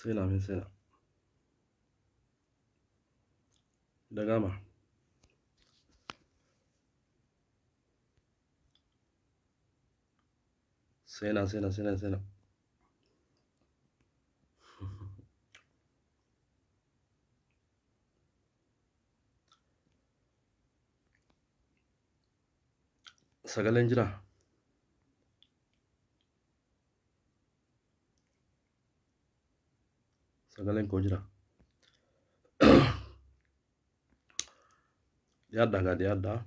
Seenaa mee seenaa. Dhaga'ama. Seenaa seenaa seenaa seenaa. Sagaleen jiraa? Sagaleen koo jira. Dhiyaadhaa gaa dhiyaadhaa.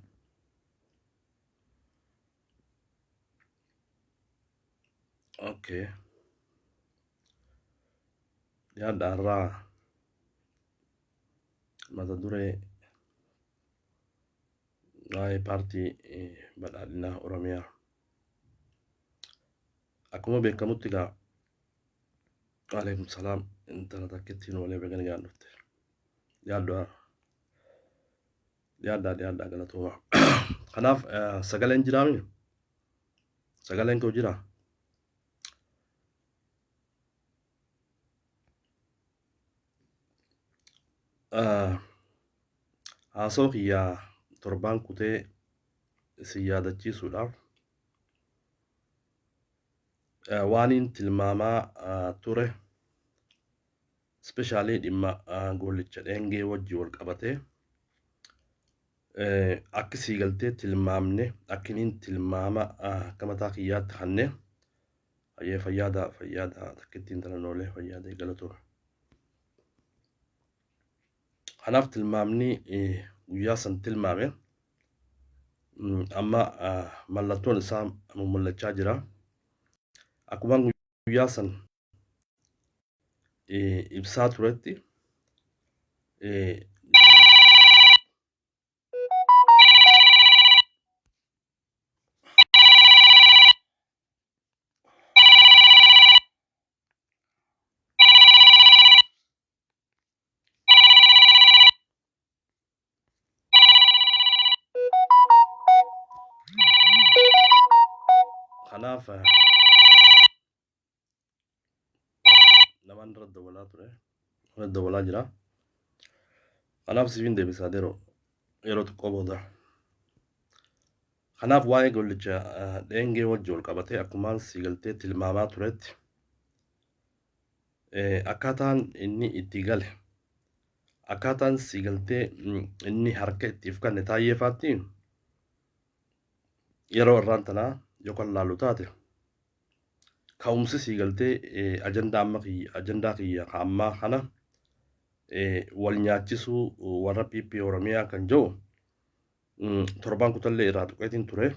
Okay. Dhiyaadhaa irraa mata duree waa'ee paartii badhaadhinaa Oromiyaa. Akkuma beekamutti gaa Waalaikum salaam intala takkittiin walee baga nagaan dhufte. Dhiyaadhaa dhiyaadhaa dhiyaadhaa galatooma. Kanaaf sagaleen jiraami? Sagaleen koo jira? Haasoo kiyyaa torbaan kutee isin yaadachiisuudhaaf waaniin tilmaamaa ture especially dhimma goollicha dheengee wajji wal qabatee akki sii galtee tilmaamne akkiniin tilmaama akka mataa kiyyaatti kanne hayyee fayyaada fayyaada takkittiin tana noolee fayyaada galatoo. Kanaaf tilmaamni guyyaa san tilmaame amma mallattoon isaa mul'achaa jira. Akkuma guyyaa san ibsaa turetti Kanaaf namaan irra dawalaa ture. Irra dawalaa jira. Kanaaf siifin deebisaa yeroo yeroo xiqqoo booda. Kanaaf waa'ee gollicha dheengee wajji wal qabatee akkumaan si galtee tilmaamaa turetti akkaataan inni itti gale akkaataan si galtee inni harka itti if kanne taayyee faatti yeroo irraan tanaa yoo kan laallu taate ka'umsi sii galtee ajandaa amma kiyya ajandaa kiyya ka ammaa kana wal nyaachisuu warra PP Oromiyaa kan jiru torbaan kutallee irraa tuqeetiin ture.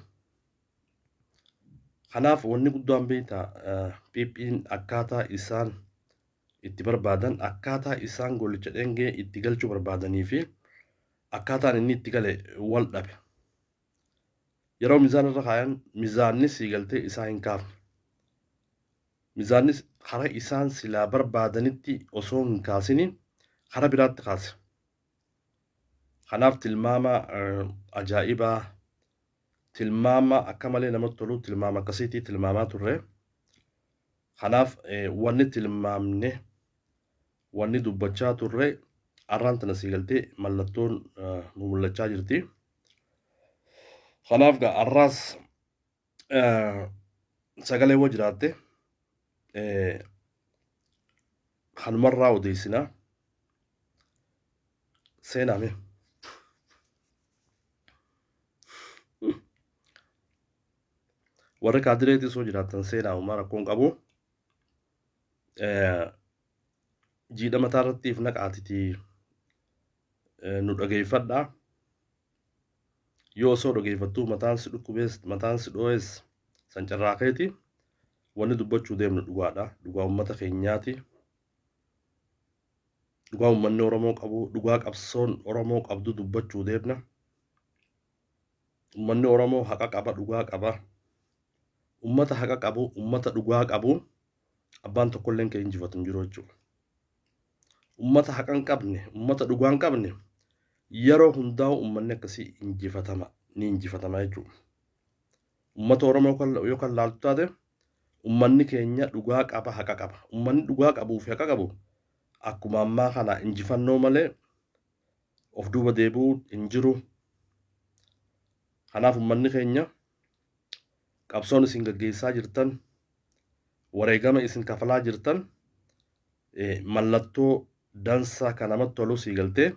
Kanaaf wanni guddaan beektaa PP'n akkaataa isaan itti barbaadan akkaataa isaan gollicha dheengee itti galchuu barbaadanii fi akkaataan inni itti gale wal dhabe. Yeroo mizaana irra kaayan mizaanni sii galtee isaa hin kaafne. Mizaannis kara isaan silaa barbaadanitti osoo hin kaasini kara biraatti kaase. Kanaaf tilmaama ajaa'ibaa tilmaama akka malee namatti tolu tilmaama akkasiitii tilmaamaa turre. Kanaaf wanni tilmaamne wanni dubbachaa turre arraan tana sii galtee mallattoon nu mul'achaa jirti. Kanaaf gaa arraas sagalee woo jiraatte kanumarraa odeessina. Seenaa mee. Warri kaadireetis yoo jiraattan seenaa uumaa rakkoon qabu. Jiidha mataa irratti if naqaatitii nu dhageeffadhaa. Yoo osoo dhageeffattuu mataan si dhukkubees mataan si dhoo'es san carraa keeti. Wanni dubbachuu deemnu dhugaadha. Dhugaa uummata keenyaati. Dhugaa uummanni Oromoo qabu, dhugaa qabsoon Oromoo qabdu dubbachuu deemna. Uummanni Oromoo haqa qaba, dhugaa qaba. Uummata haqa qabu, uummata dhugaa qabu abbaan tokkolleen kan injifatu hin jiru jechuudha. Uummata haqa hin qabne, uummata dhugaa hin qabne yeroo hundaa'u uummanni akkasii injifatama, ni injifatama jechuudha. Uummata Oromoo yoo kan laaltu taate uummanni keenya dhugaa qaba, haqa qaba. Uummanni dhugaa qabuu fi haqa qabu Akkuma ammaa kana injifannoo malee of duuba deebi'uu hin jiru. Kanaaf uummanni keenya qabsoon isin gaggeessaa jirtan, wareegama isin kafalaa jirtan, mallattoo dansaa kan namatti tolu sii galtee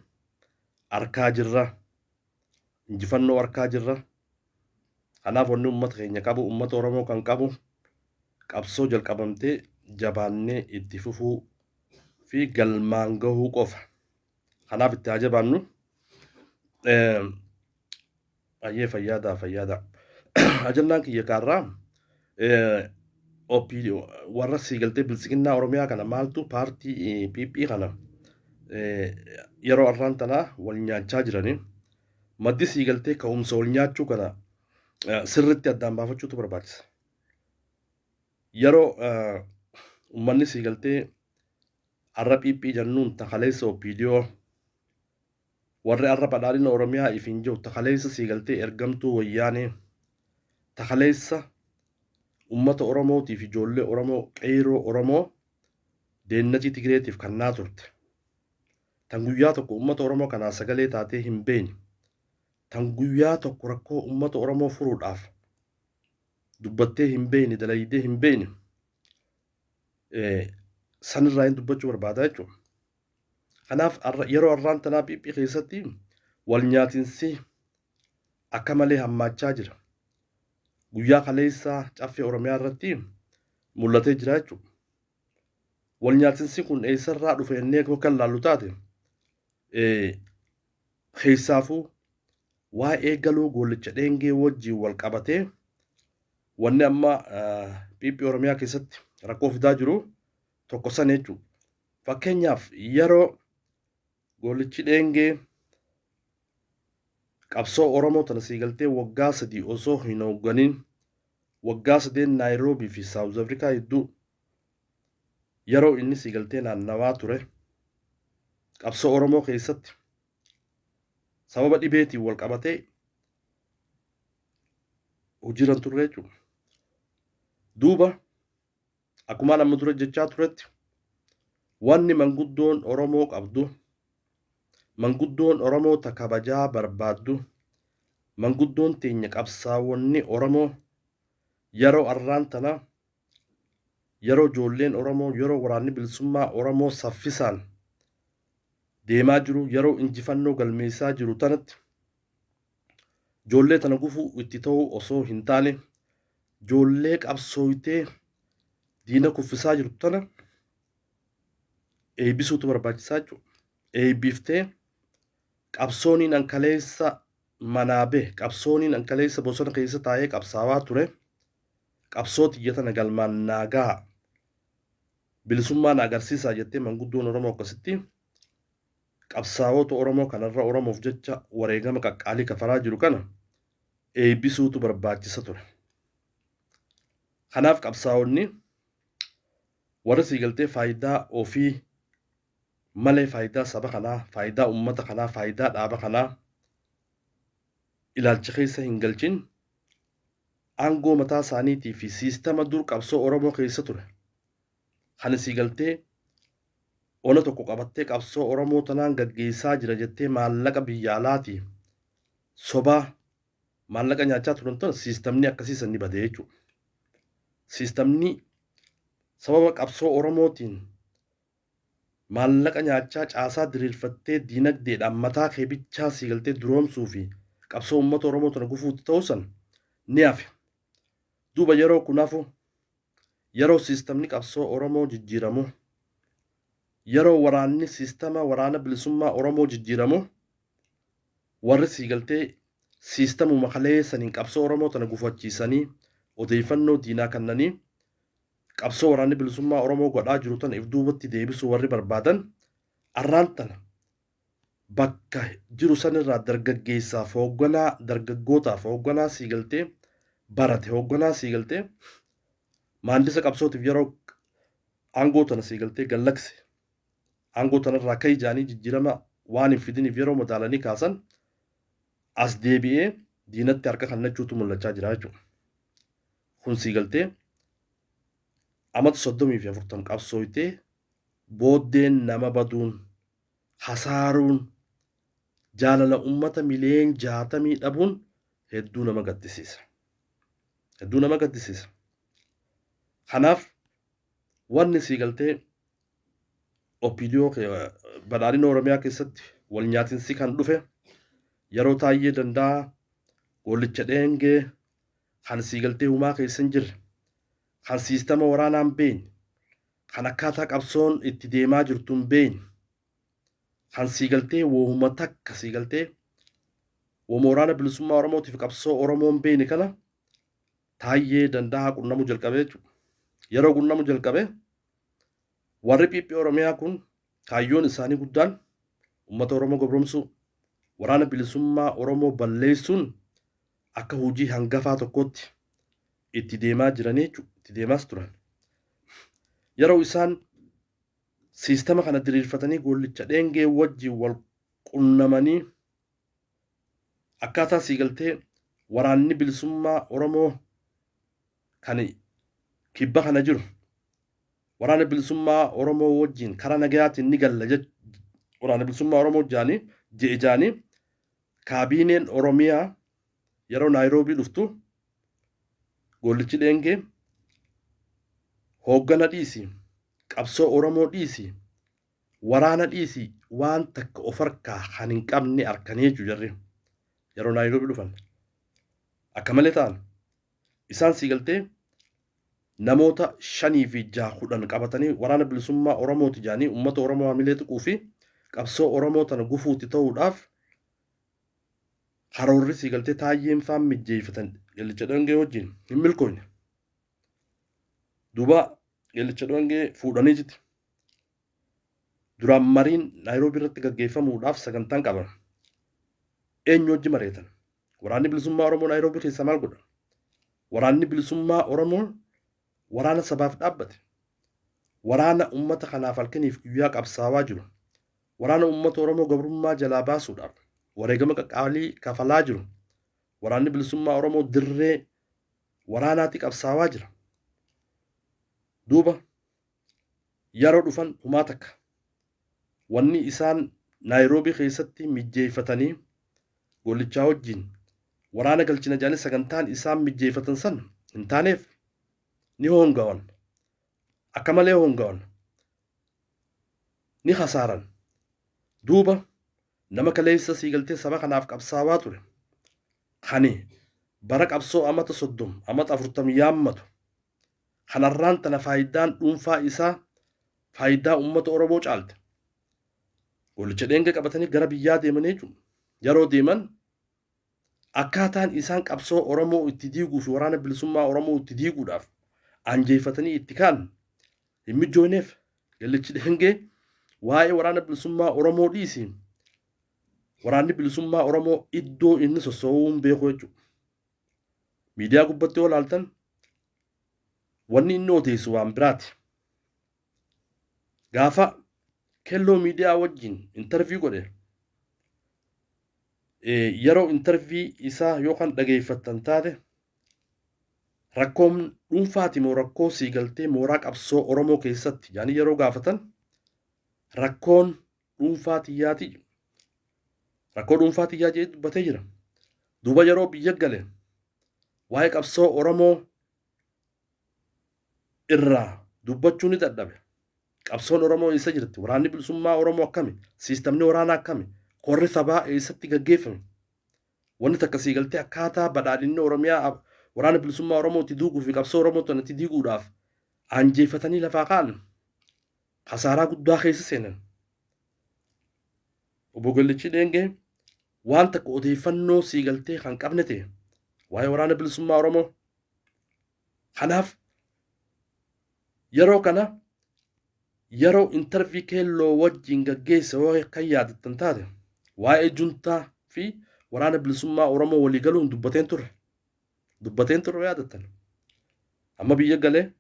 arkaa jirra. Injifannoo arkaa jirra. Kanaaf wanni uummata keenya qabu, uummata Oromoo kan qabu, qabsoo jalqabamtee jabaannee itti fufuu fi galmaan gahuu qofa. Kanaaf itti haa jabaannu. Baay'ee fayyaadaa fayyaadaa. Ajandaan kiyya kaarraa warra sii galtee biltsiginnaa Oromiyaa kana maaltu paartii PP kana yeroo arraan tanaa wal nyaachaa jiranii maddi sii galtee ka'umsa wal nyaachuu kana sirritti addaan baafachuutu barbaachisa. Yeroo uummanni sii galtee arra PP jennuun takaleessa OPDO, warri arra badhaadhina Oromiyaa ifiin jiru takaleessa sii galtee ergamtuu wayyaanee, takaleessa uummata Oromootiif ijoollee Oromoo qeeroo Oromoo deennatii Tigireetiif kannaa turte. Tan guyyaa tokko uummata Oromoo kanaa sagalee taatee hin beekne. Tan guyyaa tokko rakkoo uummata Oromoo furuudhaaf dubbattee hin beekne, dalaydee hin beekne, sanirraa hin dubbachuu barbaada jechuudha. Kanaaf yeroo arraan tanaa PP keessatti wal nyaatinsi akka malee hammaachaa jira. Guyyaa kaleessaa caffee Oromiyaa irratti mul'atee jira jechuudha. Wal nyaatinsi kun eessarraa dhufe jennee kan laallu taate, keessaafuu waa'ee galuu goollicha dheengee wajjin wal qabatee wanni amma PP Oromiyaa keessatti rakkoo fidaa jiru tokko san jechuudha. Fakkeenyaaf yeroo goollichi dheengee qabsoo Oromoo tana sii galtee waggaa 3 osoo hin hoogganiin waggaa 3 Naayiroobii fi Saawuz Afrikaa hedduu yeroo inni sii galtee naannawaa ture, qabsoo Oromoo keessatti sababa dhibeetiin wal qabatee hojiirra turre jechuudha. Duuba akkuma amma dura jechaa turetti, wanni manguddoon Oromoo qabdu, manguddoon Oromoo ta kabajaa barbaaddu, manguddoon teenya qabsaawonni Oromoo yeroo arraan tana, yeroo ijoolleen Oromoo, yeroo waraanni bilisummaa Oromoo saffisaan deemaa jiru, yeroo injifannoo galmeessaa jiru tanatti ijoollee tana gufuu itti ta'uu osoo hin taane, ijoollee qabsooytee diina kuffisaa jirtu tana eebbisuutu barbaachisaa jechuudha. Eebbiftee qabsooniin ankaleessa manaa bahe, qabsooniin ankaleessa bosona keessa taa'ee qabsaawaa ture, qabsoo tiyya tana galmaan naa gaha, bilisummaa na agarsiisaa jettee manguddoon Oromoo akkasitti qabsaa'ota Oromoo kanarra Oromoof jecha wareegama qaqqaalii kafaraa jiru kana eebbisuutu barbaachisa ture. Kanaaf qabsaa'onni warri sii galtee faayidaa ofii malee faayidaa saba kanaa, faayidaa uummata kanaa, faayidaa dhaaba kanaa ilaalcha keessa hin galchin, aangoo mataa isaaniitii fi siistama dur qabsoo Oromoo keessa ture kan sii galtee ona tokko qabattee qabsoo Oromoo tanaan gaggeessaa jira jettee maallaqa biyya alaatii sobaa maallaqa nyaachaa turan tan siistamni akkasii san ni bade jechuudha. Siistamni sababa qabsoo Oromootiin maallaqa nyaachaa caasaa diriirfattee diinagdeedhaan mataa kee bichaa sii galtee duroomsuu fi qabsoo uummata Oromoo tana gufuutti ta'uu san ni hafe. Duuba yeroo kun hafu, yeroo siistamni qabsoo Oromoo jijjiiramu, yeroo waraanni siistama waraana bilisummaa Oromoo jijjiiramu, warri sii galtee siistamuma kaleessaniin qabsoo Oromoo tana gufachiisanii odeeffannoo diinaa kannanii qabsoo waraanni bilisummaa Oromoo godhaa jiru tana if duubatti deebisuu warri barbaadan arraan tana bakka jiru sanirraa dargaggeessaaf hoogganaa, dargaggootaaf hoogganaa sii galtee barate, hoogganaa sii galtee maandisa qabsootiif yeroo aangoo tana sii galtee gallakse, aangoo tanarraa ka'ii jaanii jijjiirama waan hin fidiniif yeroo madaalanii kaasan, as deebi'ee diinatti harka kennachuutu mul'achaa jira jechuudha. Kun sii galtee amata 30 fi 40 qabsooytee Booddeen nama baduun, hasaaruun, jaalala ummata miiliyoona 60 dhabuun hedduu nama gaddisiisa. Hedduu nama gaddisiisa. Kanaaf wanni sii galtee OPDO badhaadhina Oromiyaa keessatti wal nyaatinsi kan dhufe yeroo Taayyee Danda'a Goollicha Dheengee kan sii galtee humaa keessa hin jirre, kan siistama waraanaa hin beekne, kan akkaataa qabsoon itti deemaa jirtu hin beekne, kan sii galtee wohuma takka sii galtee woma waraana bilisummaa Oromootiif qabsoo Oromoo hin beekne kana Taayyee Danda'a qunnamuu jalqabe jechuudha. Yeroo qunnamu jalqabe, warri PP Oromiyaa kun kaayyoon isaanii guddaan uummata Oromoo gabroomsuu, waraana bilisummaa Oromoo balleessuun akka hojii hangafaa tokkotti itti deemaa jiranii jechuudha. Itti deemaas turan. Yeroo isaan siistama kana diriirfatanii Goollicha Dheengee wajjin wal qunnamanii akkaataa sii galtee waraanni bilisummaa Oromoo kan kibba kana jiru waraana bilisummaa Oromoo wajjin karaa nagayaatiin ni galla, waraana bilisummaa Oromoo jaanii je'e jaanii, kaabiineen Oromiyaa yeroo Naayiroobii dhuftu, Goollichi Dheengee hooggana dhiisi, qabsoo Oromoo dhiisi, waraana dhiisi, waan takka of harkaa kan hin qabne harkanii jechuu. Jarri yeroo Naayiroobii dhufan akka malee ta'an. Isaan sii galtee namoota 5 fi 6 10 qabatanii waraana bilisummaa Oromooti jaanii uummata Oromoo hamilee tuquu fi qabsoo Oromoo tana gufuutti ta'uudhaaf karoorri sii galtee Taayyeen faan mijjeeffatan Goollicha Dheengee wajjin hin milkoofne. Duuba Goollicha Dheengee fuudhanii jiti. Duraan mariin Naayiroobii irratti gaggeeffamuudhaaf sagantaan qaban. Eenyu wajji mareetan? Waraanni bilisummaa Oromoo Naayiroobii keessaa maal godha? Waraanni bilisummaa Oromoo waraana sabaaf dhaabbate. Waraana uummata kanaaf halkaniif guyyaa qabsaawaa jiru. Waraana uummata Oromoo gabrummaa jalaa baasuudhaaf wareegama qaqqaalii kafalaa jiru. Waraanni bilisummaa Oromoo dirree waraanaatti qabsaawaa jira. Duuba yeroo dhufan humaa takka wanni isaan Naayiroobii keessatti mijjeeffatanii Goollichaa wajjin waraana galchina jedhanii sagantaan isaan mijjeeffatan san hin taaneef, ni hongawan. Akka malee hongawan. Ni hasaaran. Duuba nama kaleessa sii galtee saba kanaaf qabsaawaa ture, kani bara qabsoo amata 30, amata 40 yaammatu kanarraan tana faayidaan dhuunfaa isaa faayidaa uummata Oromoo caalte. Goolicha Dheengee qabatanii gara biyyaa deemanii jechuudha. Yeroo deeman akkaataan isaan qabsoo Oromoo itti diiguu fi waraana bilisummaa Oromoo itti diiguudhaaf anjeeffatanii itti ka'an hin mijjooneef. Goolichi Dheengee waa'ee waraana bilisummaa Oromoo dhiisi, waraanni bilisummaa Oromoo iddoo inni sossoo'uu hin beeku jechuudha. Miidiyaa gubbatti yoo ilaaltan wanni inni odeessu waan biraati. Gaafa Kelloo Miidiyaa wajjin interview godhe, yeroo interview isaa yookaan dhageeffattan taate, rakkoon dhuunfaati moo rakkoo sii galtee mooraa qabsoo Oromoo keessatti yaani yeroo gaafatan, rakkoon dhuunfaa xiyyaati. Rakkoo dhuunfaa xiyyaa jedhee dubbatee jira. Duuba yeroo biyya gale waa'ee qabsoo Oromoo irraa dubbachuu ni dadhabe. Qabsoon Oromoo eessa jirti? Waraanni bilisummaa Oromoo akkami? Siistamni waraanaa akkami? Korri sabaa eessatti gaggeeffame? Wanni takka sii galtee akkaataa badhaadhinni Oromiyaa waraana bilisummaa Oromoo itti duuguu fi qabsoo Oromoo tana itti diiguudhaaf anjeeffatanii lafaa ka'an kasaaraa guddaa keessa seenan. Obbo Gollichi Dheengee waan takka odeeffannoo sii galtee kan qabne ta'e waa'ee waraana bilisummaa Oromoo. Kanaaf yeroo kana yeroo interview Keelloo wajjin gaggeesse yoo kan yaadattan taate, waa'ee juntaa fi waraana bilisummaa Oromoo walii galuun dubbateen turre. Dubbateen turre yaadattan. Amma biyya galee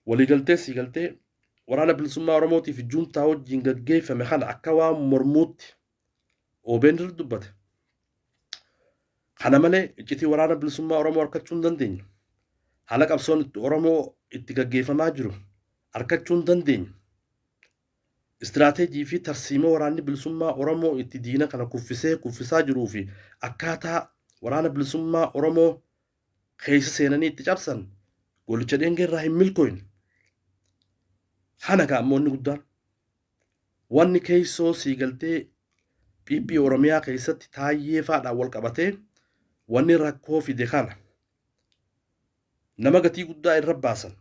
waliigaltee sii galtee waraana bilisummaa Oromootii fi juntaa wajjin gaggeeffame kana akka waan mormuutti OBN irra dubbate. Kana malee iccitii waraana bilisummaa Oromoo argachuu hin dandeenye. Haala qabsoon itti Oromoo itti gaggeeffamaa jiru argachuu hin dandeenye. Istiraateejii fi tarsiimoo waraanni bilisummaa Oromoo itti diina kana kuffisee kuffisaa jiruu fi akkaataa waraana bilisummaa Oromoo keessa seenanii itti cabsan goolicha dheengee irraa hin milkooyne. Kana gaa ammoo inni guddaan. Wanni keessoo sii galtee PP Oromiyaa keessatti Taayyee faadhaan wal qabatee wanni rakkoo fide kana. Nama gatii guddaa irra baasan.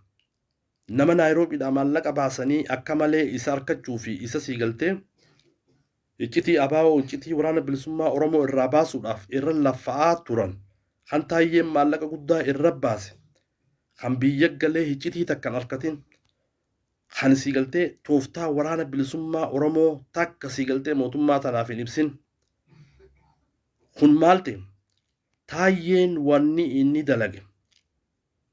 Nama Naayiroobiidhaa maallaqa baasanii akka malee isa harkachuu fi isa sii galtee iccitii ABO, iccitii waraana bilisummaa Oromoo irraa baasuudhaaf irra laffa'aa turan. Kan Taayyeen maallaqa guddaa irra baase. Kan biyya galee iccitii takkan harkatin. Kan sii galtee tooftaa waraana bilisummaa Oromoo takka sii galtee mootummaa tanaaf hin ibsin. Kun maal ta'e? Taayyeen wanni inni dalage.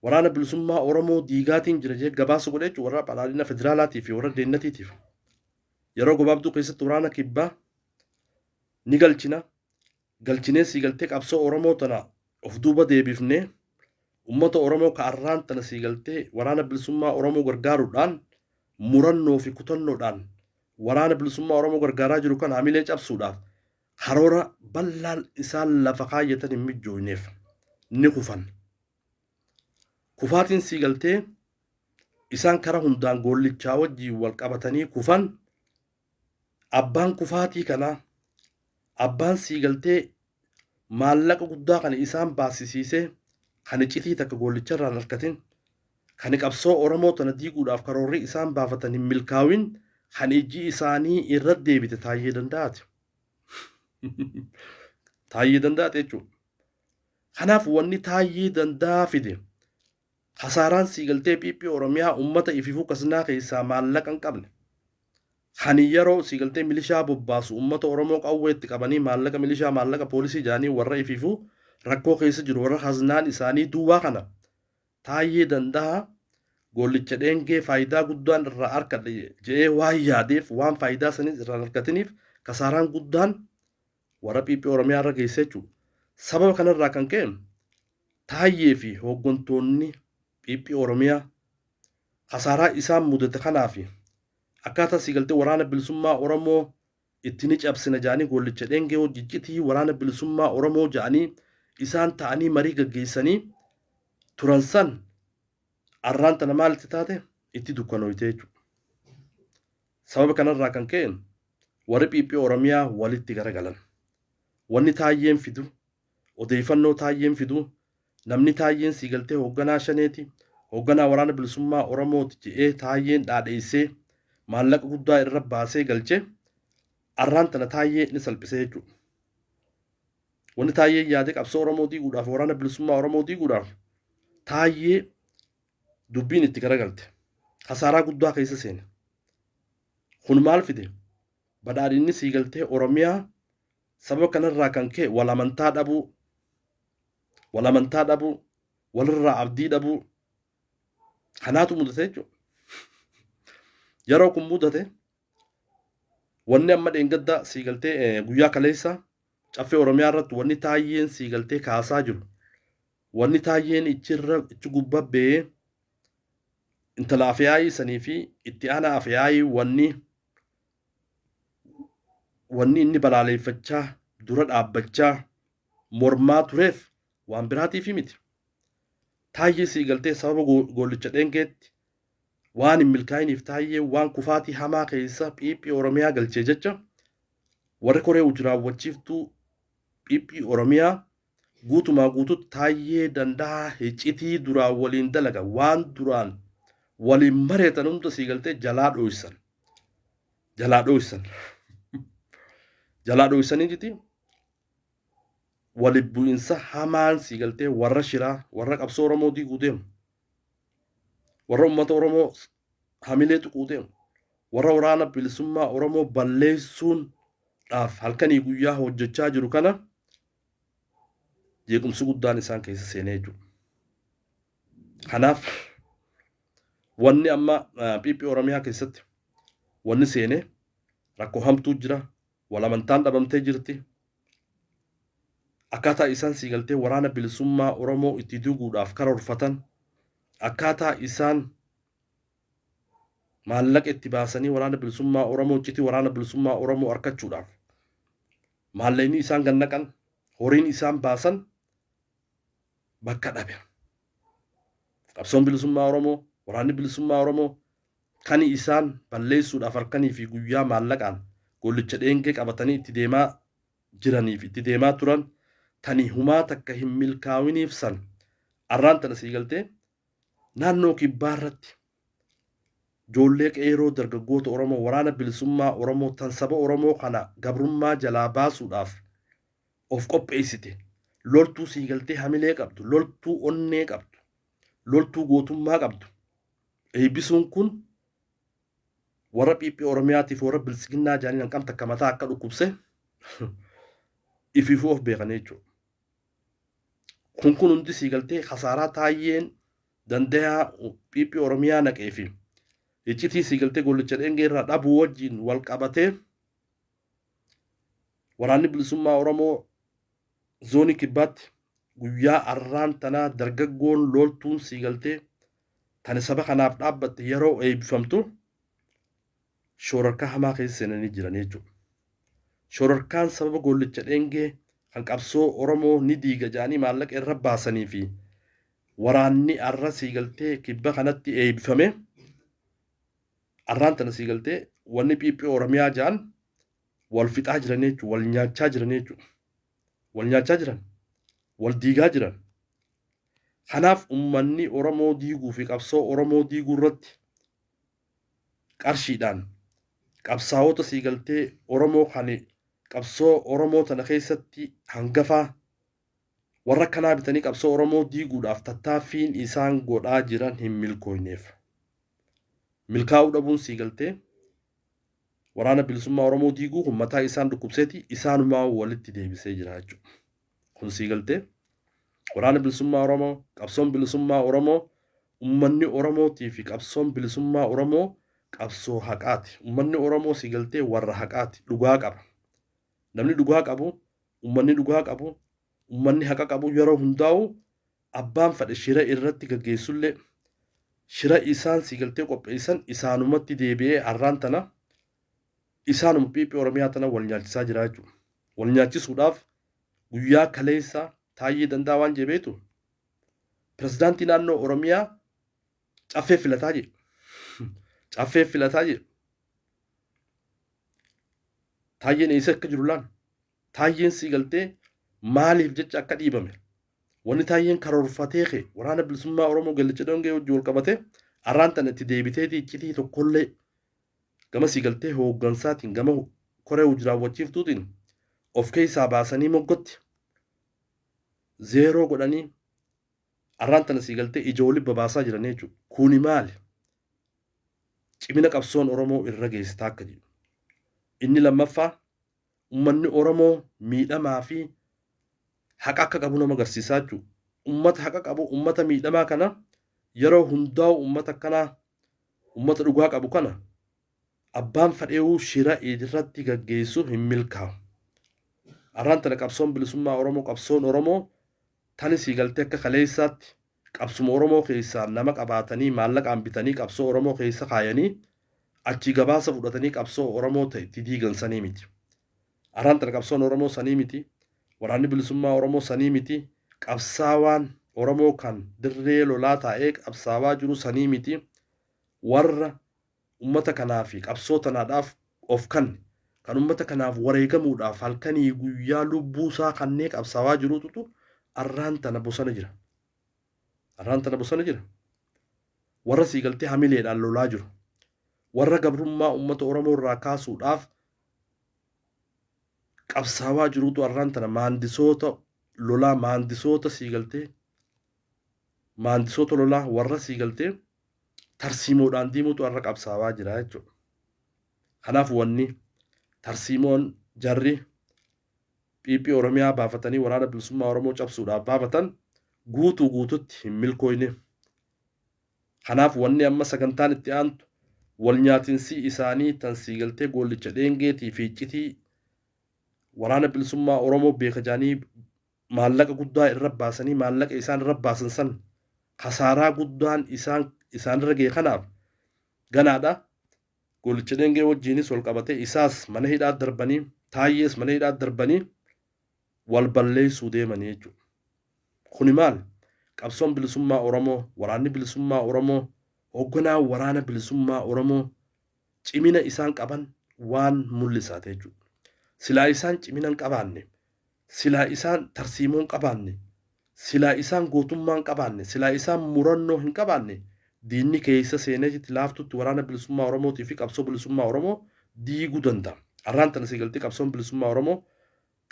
Waraana bilisummaa Oromoo diigaatiin jira jee gabaasa godhee jechuudha warra badhaadhina federaalaatii fi warra deennatiitiif. Yeroo gabaabduu keessatti waraana kibbaa ni galchina. Galchinee sii galtee qabsoo Oromoo tana of duuba deebifnee uummata Oromoo ka arraan tana sii galtee waraana bilisummaa Oromoo gargaaruudhaan murannoo fi kutannoodhaan waraana bilisummaa Oromoo gargaaraa jiru kana hamilee cabsuudhaaf karoora bal'aan isaan lafa kaayyatan hin mijjooyneef ni kufan. Kufaatiin sii galtee isaan kara hundaan goollichaa wajjiin wal qabatanii kufan. Abbaan kufaatii kanaa, abbaan sii galtee maallaqa guddaa kana isaan baasisiisee kan iccitii takka goollicharraan harkatin, kan qabsoo Oromoo tana diiguudhaaf karoorri isaan baafatan hin milkaa'in, kan ijji isaanii irra deebite Taayyee Danda'aati. Taayyee Danda'aati jechuudha. Kanaaf wanni Taayyee Danda'aa fide kasaaraan sii galtee PP Oromiyaa uummata ififuu kasnaa keessaa maallaqa hin qabne. Kan yeroo sii galtee milishaa bobbaasu uummata Oromoo qawweetti qabanii maallaqa milishaa maallaqa poolisii jedhanii warra ififuu rakkoo keessa jiru warra haznaan isaanii duwwaa kana Taayyee Danda'aa goollicha dheengee faayidaa guddaan irraa argadhe jedhee waan yaadeef waan faayidaa sanis irraa argatiniif kasaaraan guddaan warra PP Oromiyaa irra geesse jechuudha. Sababa kanarraa kan ka'e Taayyee fi hooggantoonni PP Oromiyaa kasaaraa isaan mudate kanaa fi akkaataa sii galtee waraana bilisummaa Oromoo itti ni cabsina jedhanii goollicha dheengee hojjiccitii waraana bilisummaa Oromoo jedhanii isaan ta'anii marii gaggeessanii turan san arraan tana maalitti taate itti dukkanooyte jechuudha. Sababa kanarraa kan ka'e warri PP Oromiyaa walitti garagalan. Wanni Taayyeen fidu, odeeffannoo Taayyeen fidu, namni Taayyeen sii galtee hoogganaa shaneeti, hoogganaa waraana bilisummaa Oromooti jedhee Taayyeen dhaadheessee maallaqa guddaa irra baasee galche arraan tana Taayyee ni salphisee jechuudha. Wanni Taayyeen yaade qabsoo Oromoo diiguudhaaf, waraana bilisummaa Oromoo diiguudhaaf Taayyee dubbiin itti garagalte. Kasaaraa guddaa keessa seene. Kun maal fide? Badhaadhinni sii galtee Oromiyaa sababa kanarraa kan ka'e wal amantaa dhabuu, wal amantaa dhabuu, walirraa abdii dhabuu kanaatu mudate jechuudha. Yeroo kun mudate wanni amma dheengadda sii galtee guyyaa kaleessa caffee Oromiyaa irratti wanni Taayyeen sii galtee kaasaa jiru, wanni Taayyeen ichirra ichi gubbaa ba'ee intala afyaayii sanii fi itti aanaa afyaayii wanni inni balaaleeffachaa dura dhaabbachaa mormaa tureef waan biraatiif miti. Taayyee sii galtee sababa goollicha dheengeetti waan hin milkaa'iniif Taayyee waan kufaatii hamaa keessa PP Oromiyaa galchee jecha warri koree hojii raawwachiiftuu PP Oromiyaa guutumaa guututti Taayyee Danda'aa iccitii duraan waliin dalaga waan duraan waliin mareetan hunda sii galtee jalaa dho'isan. Jalaa dho'isan. Jalaa dho'isanii jiti waliin bu'insa hamaan sii galtee warra shiraa warra qabsoo Oromoo diiguu deemu. Warra uummata Oromoo hamilee tuquu deemu. Warra waraana bilisummaa Oromoo balleessuun dhaaf halkanii guyyaa hojjechaa jiru kana jeequmsi guddaan isaan keessa seenee jechuudha. Kanaaf wanni amma PP Oromiyaa keessatti wanni seenee rakkoo hamtuu jira, wal amantaan dhabamtee jirti. Akkaataa isaan sii galtee waraana bilisummaa Oromoo itti diiguudhaaf karoorfatan, akkaataa isaan Maallaqa itti baasanii waraana bilisummaa Oromoo, iccitii waraana bilisummaa Oromoo argachuudhaaf maallaqni isaan gannaqan, horiin isaan baasan bakka dhabe. Qabsoon bilisummaa Oromoo, waraanni bilisummaa Oromoo kan isaan balleessuudhaaf halkanii fi guyyaa maallaqaan gollicha dheengee qabatanii itti deemaa jiraniif itti deemaa turan tani humaa takka hin milkaa'iniif san arraan tana sii galtee naannoo kibbaa irratti ijoollee qeeroo dargaggoota Oromoo, waraana bilisummaa Oromoo tan saba Oromoo kana gabrummaa jalaa baasuudhaaf of qopheessite, loltuu sii galtee hamilee qabdu, loltuu onnee qabdu, loltuu gootummaa qabdu eebbisuun kun warra PP Oromiyaatiif warra biltsiginnaa jaaniin hanqam takka mataa akka dhukkubse ifiifuu of beekan jechuudha. Kun hundi sii galtee kasaaraa taayyeen dandayaa PP Oromiyaa naqee fi iccitii sii galtee gollicha dheengee irraa dhabuu wajjin wal qabatee waraanni bilisummaa Oromoo zoonii kibbaatti guyyaa arraan tanaa dargaggoon loltuun sii galtee tani saba kanaaf dhaabbatte yeroo eebbifamtu shororkaa hamaa keessa seenanii jiran jechuudha. Shororkaan sababa gollicha dheengee kan qabsoo Oromoo ni diiga jedhanii maallaqa irra baasanii fi waraanni arra sii galtee kibba kanatti eebbifame arraan tana sii galtee wanni PP Oromiyaa jedhan wal fixaa jiran jechuudha, wal nyaachaa jiran jechuudha. Wal nyaachaa jiran, wal diigaa jiran. Kanaaf uummanni Oromoo diiguu fi qabsoo Oromoo diiguu irratti qarshiidhaan qabsaa'ota sii galtee Oromoo kan qabsoo Oromoo tana keessatti hangafaa warra akkanaa bitanii qabsoo Oromoo diiguudhaaf tattaaffiin isaan godhaa jiran hin milkooyneef. Milkaa'uu dhabuun sii galtee waraana bilisummaa Oromoo diiguu kun mataa isaan dhukkubseeti isaanumaa walitti deebisee jira jechuudha. Kun sii galtee waraana bilisummaa Oromoo, qabsoon bilisummaa Oromoo, uummanni Oromootii fi qabsoon bilisummaa Oromoo qabsoo haqaati. Uummanni Oromoo sii galtee warra haqaati. Dhugaa qaba. Namni dhugaa qabu, uummanni dhugaa qabu, uummanni haqa qabu yeroo hundaa'u abbaan fedhe shira irratti gaggeessullee shira isaan sii galtee qopheessan isaanumatti deebi'ee arraan tana isaanuma PP Oromiyaa tana wal nyaachisaa jira jechuudha. Wal nyaachisuudhaaf guyyaa kaleessa Taayyee Danda'a waan jedheetu pirezidaantii naannoo Oromiyaa caffee filataa jedhe. Caffee filataa jedhe. Taayyeen eessa akka jiru laal. Taayyeen sii galtee maaliif jecha akka dhiibame. Wanni Taayyeen karoorfatee ka'e waraana bilisummaa Oromoo gallicha dongee wajjin wal qabate arraan tana itti deebiteetii iccitii tokkollee gama sii galtee hooggansaatiin gama koree hojii raawwachiiftuutiin of keessaa baasanii moggotti zeeroo godhanii arraan tana sii galtee ija walitti babaasaa jiran jechuudha. Kuni maali? Cimina qabsoon Oromoo irra geessitaa akka jedhu. Inni lammaffaa uummanni Oromoo miidhamaa fi haqa akka qabu nama agarsiisaa jechuudha. Uummata haqa qabu, uummata miidhamaa kana yeroo hundaa'u uummata akkanaa, uummata dhugaa qabu kana abbaan fadheewuu shira irratti gaggeessu hin milkaa'u. Arraan tana qabsoon bilisummaa Oromoo, qabsoon Oromoo tani sii galtee akka kaleessaatti qabsuma Oromoo keessaa nama qabaatanii maallaqaan bitanii qabsoo Oromoo keessa kaayanii achii gabaasa fudhatanii qabsoo Oromoo ta'e itti diigan sanii miti. Arraan tana qabsoon Oromoo sanii miti. Waraanni bilisummaa Oromoo sanii miti. Qabsaawaan Oromoo kan dirree lolaa taa'ee qabsaawaa jiru sanii miti. Warra uummata kanaa fi qabsoo tanaadhaaf of kanne kan uummata kanaaf wareegamuudhaaf halkanii guyyaa lubbuusaa kannee qabsaawaa jirututu arraan tana bosona jira. Arraan tana bosona jira. Warra sii galtee hamileedhaan lolaa jiru. Warra gabrummaa uummata Oromoo irraa kaasuudhaaf qabsaawaa jirutu arraan tana maandisoota lolaa, maandisoota sii galtee, maandisoota lolaa warra sii galtee tarsiimoodhaan deemutu arra qabsaawaa jira jechuudha. Kanaaf wanni tarsiimoon jarri PP Oromiyaa baafatanii waraana bilisummaa Oromoo cabsuudhaaf baafatan guutuu guututti hin milkooyne. Kanaaf wanni amma sagantaan itti aantu wal nyaatinsi isaanii tan sii galtee goollicha dheengeetii fi iccitii waraana bilisummaa Oromoo beeka jaanii maallaqa guddaa irra baasanii maallaqa isaan irra baasan san kasaaraa guddaan isaan irra ga'e kanaaf ganaadha. Goolicha Dheengee wajjiinis wal qabatee isaas mana hidhaa darbanii, Taayyees mana hidhaa darbanii wal balleessuu deemanii jechuudha. Kuni maal? Qabsoon bilisummaa Oromoo, waraanni bilisummaa Oromoo, hoogganaa waraana bilisummaa Oromoo cimina isaan qaban waan mul'isaate jechuudha. Silaa isaan cimina hin qabaanne, silaa isaan tarsiimoo hin qabaanne, silaa isaan gootummaa hin qabaanne, silaa isaan murannoo hin qabaanne, diinni keessa seenee laaftutti waraana bilisummaa Oromootii fi qabsoo bilisummaa Oromoo diiguu danda'a. Arraan tana sigaltee qabsoon bilisummaa Oromoo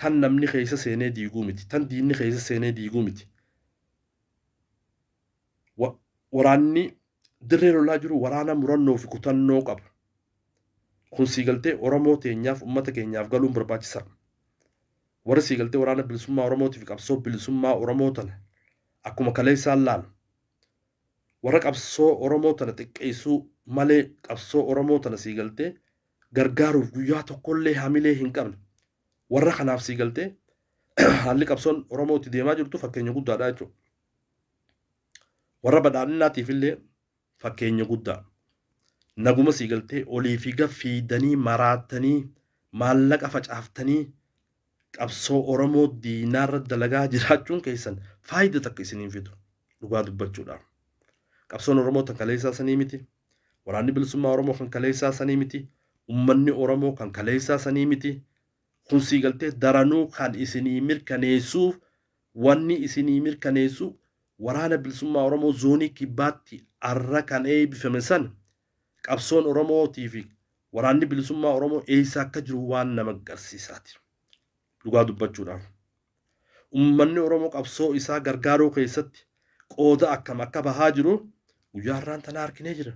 tan namni keessa seenee diiguu miti, tan diinni keessa seenee diiguu miti. Waraanni dirree lolaa jiru waraana murannoo fi kutannoo qaba. Kun siigaltee Oromoo teenyaaf, uummata keenyaaf galuun barbaachisaadha. Warri siigaltee waraana bilisummaa Oromootii fi qabsoo bilisummaa Oromoo tana akkuma kaleessaan laalu, warra qabsoo Oromoo tana xiqqeessuu malee qabsoo Oromoo tana siigaltee gargaaruuf guyyaa tokkollee hamilee hin qabne, warra kanaaf siigaltee haalli qabsoon Oromoo itti deemaa jirtu fakkeenya guddaadha jechuudha. Warra badhaadhinaatiif illee fakkeenya guddaa. Naguma siigaltee olii fi gad fiidanii maraatanii maallaqa facaaftanii qabsoo Oromoo diinaarra dalagaa jiraachuun keessan faayidaa takka isiniin fidu, dhugaa dubbachuudhaaf. Qabsoon Oromoo tan kaleessaa sanii miti. Waraanni bilisummaa Oromoo kan kaleessaa sanii miti. Uummanni Oromoo kan kaleessaa sanii miti. Kun siigaltee daranuu kan isinii mirkaneessuuf, wanni isinii mirkaneessu, waraana bilisummaa Oromoo zoonii kibbaatti arra kan eebbifame san, qabsoon Oromootii fi waraanni bilisummaa Oromoo eessa akka jiru waan nama agarsiisaati. Dhugaa dubbachuudhaaf. Uummanni Oromoo qabsoo isaa gargaaruu keessatti qooda akkam akka bahaa jiru guyyaa har'aan tana arginee jira.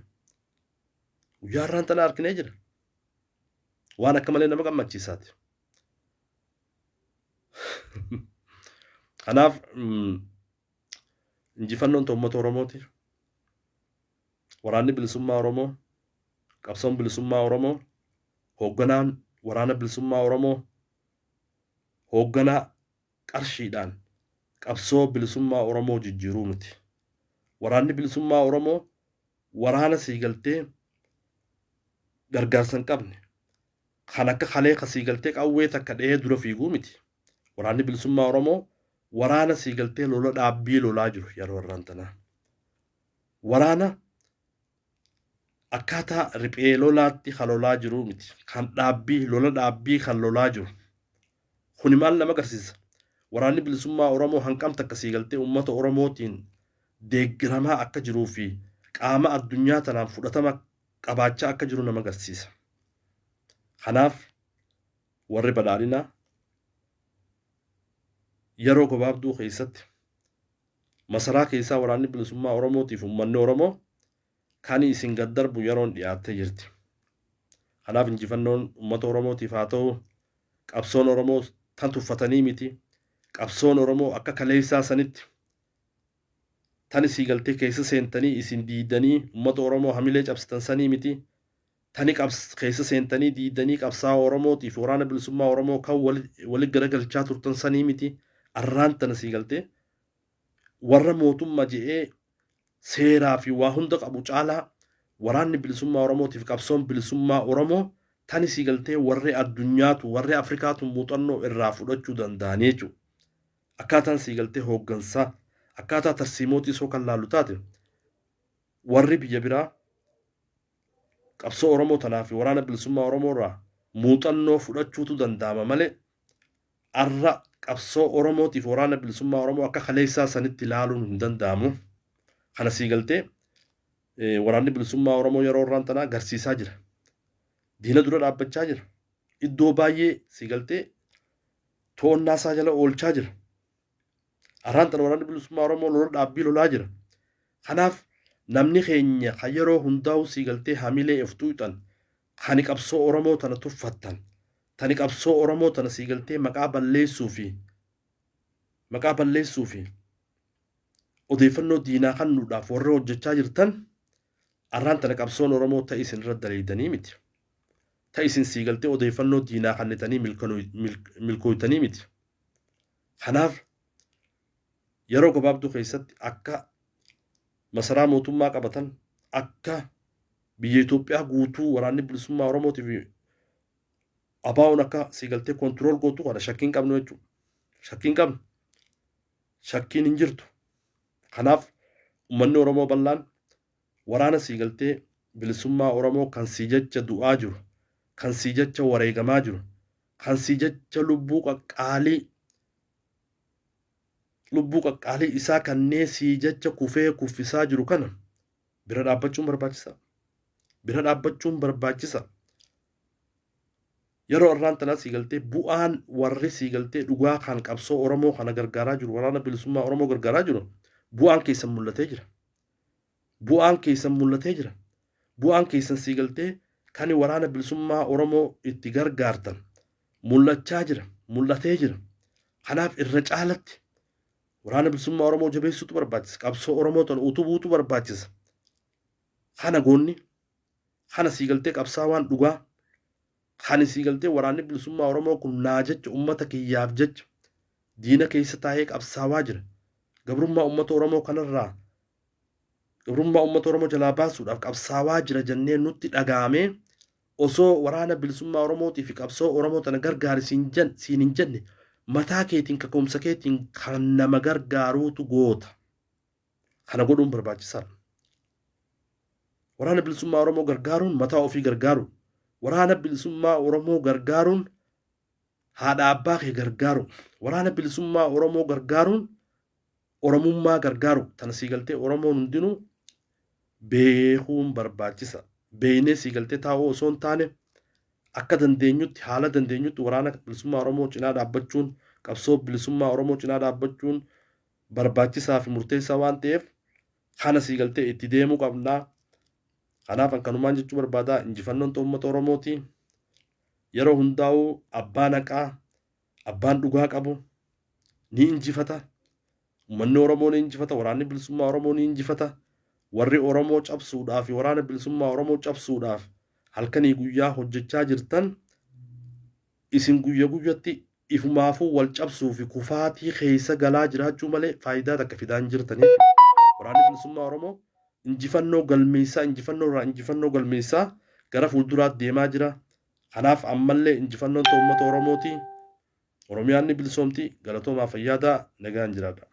Guyyaa har'aan tana arginee jira. Waan akka malee nama gammachiisaati. Kanaaf injifannoon uummata Oromooti. Waraanni bilisummaa Oromoo, qabsoon bilisummaa Oromoo, hoogganaan waraana bilisummaa Oromoo hoogganaa qarshiidhaan qabsoo bilisummaa Oromoo jijjiiruu miti. Waraanni bilisummaa Oromoo waraana siigaltee gargaarsa hin qabne, kan akka kalee ka siigaltee qawwee takka dhahee dura fiiguu miti. Waraanni bilisummaa Oromoo waraana siigaltee lola dhaabbii lolaa jiru yeroo irraan tanaa. Waraana akkaataa riphee lolaatti kan lolaa jiru miti. Kan dhaabbii, lola dhaabbii kan lolaa jiru. Kuni maal nama agarsiisa? Waraanni bilisummaa Oromoo hanqam takka siigaltee uummata Oromootiin deeggaramaa akka jiruu fi qaama addunyaa tanaan fudhatama qabaachaa akka jiru nama agarsiisa. Kanaaf warri badhaadhinaa yeroo gabaabduu keessatti masaraa keessaa waraanni bilisummaa Oromootiif uummanni Oromoo kan isin gad darbu yeroon dhiyaattee jirti. Kanaaf injifannoon uummata Oromootiif haa ta'u, qabsoon Oromoo tan tuffatanii miti. Qabsoon Oromoo akka kaleessaa sanitti tan isii galtee keessa seentanii isin diidanii uummata Oromoo hamilee cabsitan sanii miti. Tani keessa seentanii diidanii qabsaa'aa Oromootiif waraana bilisummaa Oromoo kan wali garagalchaa turtan sanii miti. Arraan tana sii galtee warra mootummaa je'ee seeraa fi waa hunda qabu caalaa waraanni bilisummaa Oromootiif qabsoon bilisummaa Oromoo tani sii galtee warri addunyaatu, warri Afrikaatu muuxannoo irraa fudhachuu danda'anii jechuudha. Akkaataan sii galtee hooggansaa, akkaataa tarsiimootii soo kan laallu taate, warri biyya biraa qabsoo Oromoo tanaa fi waraana bilisummaa Oromoo irraa muuxannoo fudhachuutu danda'ama malee arra qabsoo Oromootiif waraana bilisummaa Oromoo akka kaleessaa sanitti ilaaluun hin danda'amu. Kana sii galtee waraanni bilisummaa Oromoo yeroo irraan tanaa agarsiisaa jira. Diina dura dhaabbachaa jira. Iddoo baay'ee sii galtee to'annaa isaa jala oolchaa jira. Arraan tana waraanni bilisummaa Oromoo lola dhaabbii lolaa jira. Kanaaf namni keenya kan yeroo hundaa'u sii galtee hamilee of tuuxan, kan qabsoo Oromoo tana tuffattan, tani qabsoo Oromoo tana sii galtee maqaa balleessuu fi odeeffannoo diinaa kennuudhaaf warra hojjechaa jirtan, arraan tana qabsoon Oromoo ta'e isin irra daleeydanii miti. Ta'e isin sii galtee odeeffannoo diinaa kennitanii milkooytanii miti. Kanaaf yeroo gabaabduu keessatti akka masaraa mootummaa qabatan, akka Biyya Itoophiyaa guutuu waraanni bilisummaa Oromootii fi ABO'n akka siigaltee control gootu kana shakkii hin qabnu jechuudha. Shakkii hin qabnu. Shakkiin hin jirtu. Kanaaf uummanni Oromoo bal'aan waraana siigaltee bilisummaa Oromoo kan sii jecha du'aa jiru, kan sii jecha wareegamaa jiru, kan sii jecha lubbuu qaqqaalii isaa kanneen sii jecha kufee kuffisaa jiru kana bira dhaabbachuun barbaachisa. Bira dhaabbachuun barbaachisa. Yeroo irraan tanaa siigaltee bu'aan warri siigaltee dhugaa kan qabsoo Oromoo kana gargaaraa jiru, waraana bilisummaa Oromoo gargaaraa jiru, bu'aan keessan mul'atee jira. Bu'aan keessan mul'atee jira. Bu'aan keessan siigaltee kan waraana bilisummaa Oromoo itti gargaartan mul'achaa jira. Mul'atee jira. Kanaaf irra caalatti waraana bilisummaa Oromoo jabeessuutu barbaachisa. Qabsoo Oromoo tana utubuutu barbaachisa. Kana goonni kana siigaltee qabsaawaan dhugaa kan siigaltee waraanni bilisummaa Oromoo kun naa jecha, uummata kiyyaaf jecha diina keessa taa'ee qabsaawaa jira. Gabrummaa uummata Oromoo kanarraa, gabrummaa uummata Oromoo jalaa baasuudhaaf qabsaawaa jira jennee nutti dhaga'amee osoo waraana bilisummaa Oromootii fi qabsoo Oromoo tana gargaari siin hin jenne, mataa keetiin, kaka'umsa keetiin kan nama gargaaruutu goota. Kana godhuun barbaachisaadha. Waraana bilisummaa Oromoo gargaaruun mataa ofii gargaaru. Waraana bilisummaa Oromoo gargaaruun haadha abbaa kee gargaaru. Waraana bilisummaa Oromoo gargaaruun Oromummaa gargaaru. Tana siigaltee Oromoon hundinuu beekuun barbaachisa. Beeynee siigaltee taa'uu osoo hin taane, akka dandeenyutti, haala dandeenyutti waraana bilisummaa Oromoo cinaa dhaabbachuun, qabsoo bilisummaa Oromoo cinaa dhaabbachuun barbaachisaa fi murteessaa waan ta'eef, kana siigaltee itti deemuu qabnaa. Kanaaf kanumaan jechuu barbaada, injifannoon uummata Oromooti. Yeroo hundaa'uu abbaan haqaa, abbaan dhugaa qabu ni injifata. Uummanni Oromoo ni injifata. Waraanni bilisummaa Oromoo ni injifata. Warri Oromoo cabsuudhaaf, waraana bilisummaa Oromoo cabsuudhaaf halkanii guyyaa hojjechaa jirtan, isin guyya guyyatti ifumaafuu wal cabsuu fi kufaatii keessa galaa jiraachuu malee faayidaa takka fidaa hin jirtanii. Waraanni bilisummaa Oromoo injifannoo galmeessaa, injifannoo irraa injifannoo galmeessaa gara fuulduraatti deemaa jira. Kanaaf ammallee injifannoon ta'u uummata Oromooti. Oromiyaan ni bilisoomti. Galatoomaa, fayyaadaa, nagaan jiraadha.